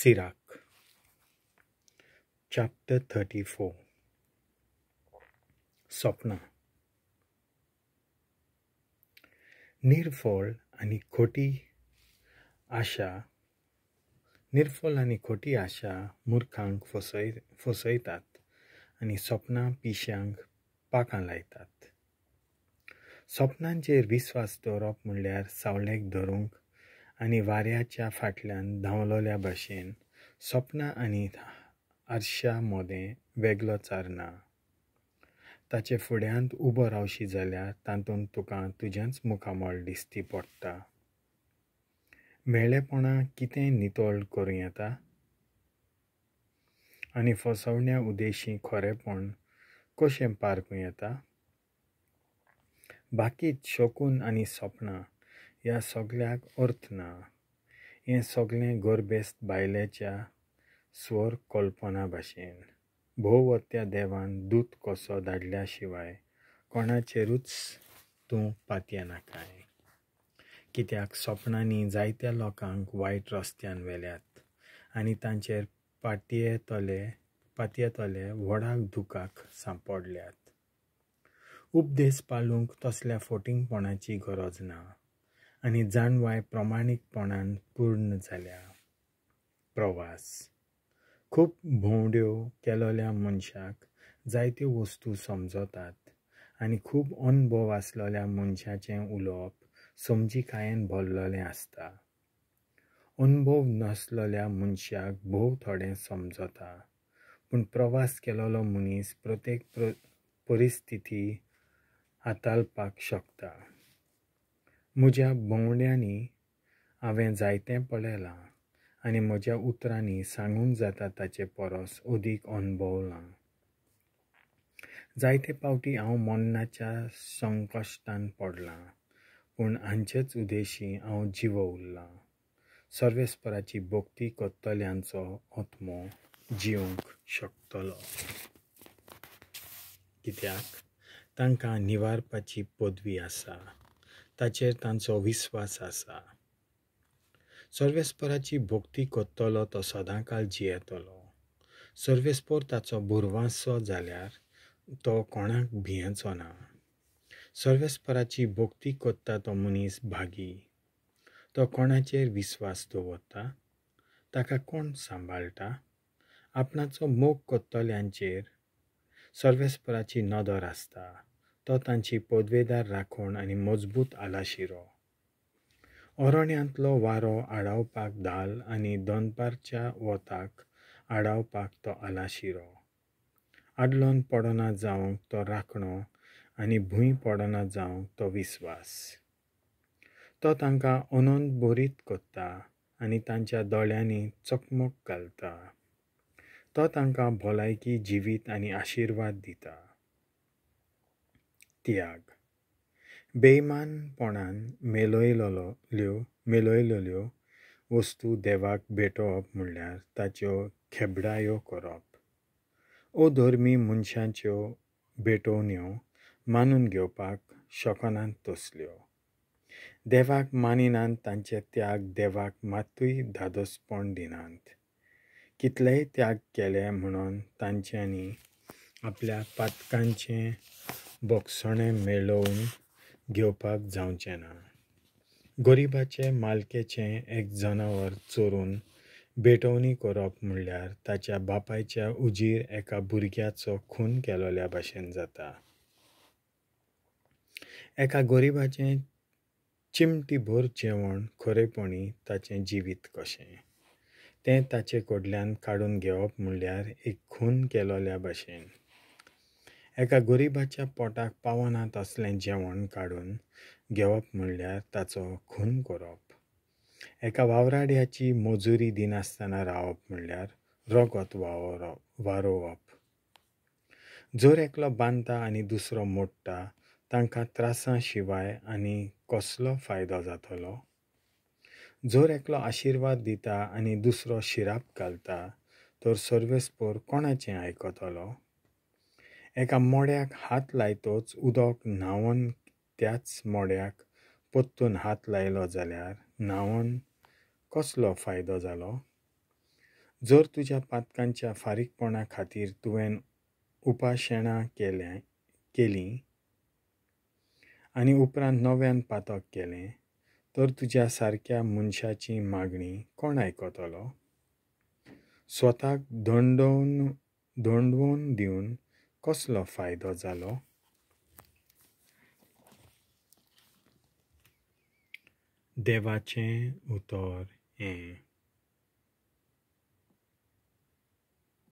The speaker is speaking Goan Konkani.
Sirach, chapter 34. सपनां. निर्फळ आनी खोटी आशा, निर्फळ आनी खोटी आशा मुर्खांक फसयतात आनी सपनां पिश्यांक पाखां लायतात. सपनांचेर विस्वास दवरप म्हणल्यार सावळेक धरूंक आनी वाऱ्याच्या फाटल्यान धांवलोल्या भशेन सपनां आनी आरशा मदें वेगळोचार ना. ताचे फुड्यांत उबो रावशी जाल्यार तातूंत तुका तुजेंच मुखामळ दिश्टी पडटा. मेळेपणां कितें नितळ करूं येता आनी फसवण्या उदेशी खरेपण कशें पारखूं येता? बाकीत शकून आनी सपनां ह्या सगळ्याक अर्थ ना. हें सगळें गर्भेस्त बायलेच्या स्वर कल्पना भाशेन. भोवत्या देवान दूत कसो धाडल्या शिवाय कोणाचेरूच तूं पातयेनाकाय. कित्याक सपनांनी जायत्या लोकांक वायट रस्त्यान व्हेल्यात आनी तांचेर पातयेतले व्हडा दुखाक सांपडल्यात. उपदेस पाळूंक तसल्या फटींगपणाची गरज ना आनी जाणवाय प्रमाणीकपणान पूर्ण जाल्या. प्रवास. खूब भोंवड्यो केलोल्या मनशाक जायत्यो वस्तू समजतात आनी खूब अणभव आसलेल्या मनशाचें उलोवप समजिकायेन भरलेलें आसता. अणभव नासलेल्या मनशाक भोव थोडें समजता, पूण प्रवास केलोलो मनीस प्रत्येक परिस्थिती हाताळपाक शकता. म्हज्या भोंवड्यांनी हांवें जायतें पळयलां आनी म्हज्या उतरांनी सांगूंक जाता ताचे परस अदीक अणभवलां. जायते फावटी हांव मरणाच्या संकश्टान पडलां, पूण हांचेच उदेशी हांव जिवो उरलां. सर्वेस्पराची भक्ती करतल्यांचो आत्मो जिवंक शकतलो, कित्याक तांकां निवारपाची पदवी आसा, ताचेर तांचो विस्वास आसा. सर्वेस्पराची भक्ती करतलो तो सदांकाळ जियेतलो. सर्वेस्पर ताचो भुरवांसो जाल्यार तो कोणाक भियेचो ना. सर्वेस्पराची भक्ती करता तो मनीस भागी. तो कोणाचेर विस्वास दवरता, ताका कोण सांबाळटा? आपणाचो मोग करतल्यांचेर सर्वेस्पराची नदर आसता. तो तांची पदवेदार राखण आनी मजबूत आलाशिरो. अरण्यांतलो वारो आडावपाक धाल आनी दनपारच्या वताक आडावपाक तो आलाशिरो. आडलोन पडना जावंक तो राखणो आनी भूंय पडना जावंक तो विस्वास. तो तांकां अनंत भरीत करता आनी तांच्या दोळ्यांनी चकमक घालता. तो तांकां भलायकी, जिवीत आनी आशिर्वाद दिता. त्याग. बेईमानपणान मेळयल्यो वस्तू देवाक भेटोवप म्हणल्यार ताच्यो खेबडायो करप. अधर्मी मनशाच्यो भेटवण्यो मानून घेवपाक शकनात तसल्यो. देवाक मानिनात तांचे त्याग देवाक मात्तूय धादोसपण दिनात. कितलेय त्याग केले म्हणून तांच्यांनी आपल्या पातकांचें बोगसणें मेळोवन घेवपाक जावचें ना. गरिबाचे मालकेचें एक जनावर चोरून भेटवणी करप म्हणल्यार ताच्या बापायच्या उजीर एका भुरग्याचो खून केलोल्या भाशेन जाता. एका गरिबाचें चिमटीभर जेवण खरेपणी ताचें जिवीत कशें, तें ताचे कडल्यान काडून घेवप म्हणल्यार एक खून केलोल्या भाशेन. एका गरिबाच्या पोटाक पावना तसलें जेवण काडून घेवप म्हणल्यार ताचो खून करप. एका वावराड्याची मजुरी दिनासतना रावप म्हणल्यार रगत वारोवप. जर एकलो बांदता आनी दुसरो मोडटा, तांकां त्रासां शिवाय आनी कसलो फायदो जातलो? जर एकलो आशिर्वाद दिता आनी दुसरो शिराप घालता, तर सर्वेस्पर कोणाचें आयकतलो? एका मोड्याक हात लायतच उदक न्हांवन त्याच मोड्याक परतून हात लायलो जाल्यार न्हांवन कसलो फायदो जालो? जर तुज्या पातकांच्या फारीकपणा खातीर तुवें उपाशेणां केलीं आनी उपरांत नव्यान पातक केलें तर तुज्या सारक्या मनशाची मागणी कोण आयकतलो? स्वताक दंडोवन दिवन कसलो फायदो जालो? देवाचें उतर हें.